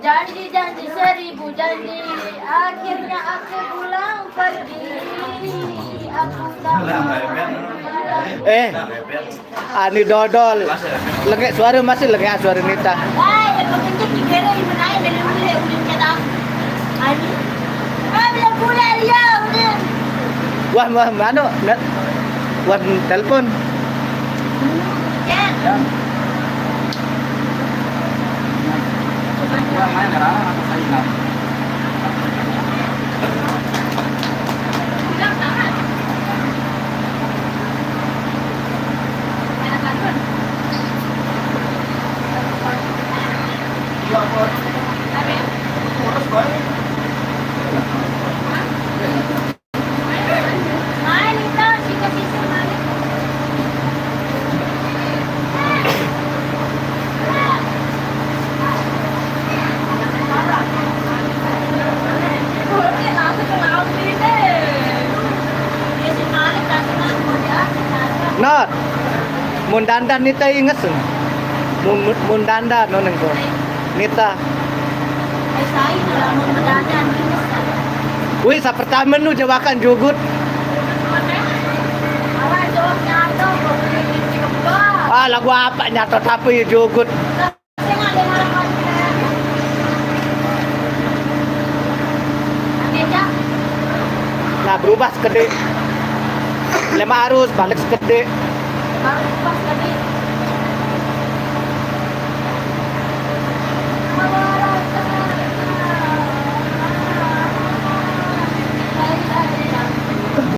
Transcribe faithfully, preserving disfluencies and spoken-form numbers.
Janji-janji seribu janji, akhirnya aku pulang pergi. Aku tak mau. Eh, ani dodol. Lengek suara masih lengek suara Nita. Wah, yang penting digere yang menaik dari udah udah kata. Ani. Ah, bila pula dia udah. Wah, wah, anu, net. Wah, telepon. Ya. Not. Mun dandan Nita inges. Mun, mun dandan noneng ko. Nita. Wih, sa pertama nu jawakan jugut. Ah, lagu apa nyato tapi jugut. Nah, berubah sekede. Lema arus balik sekede.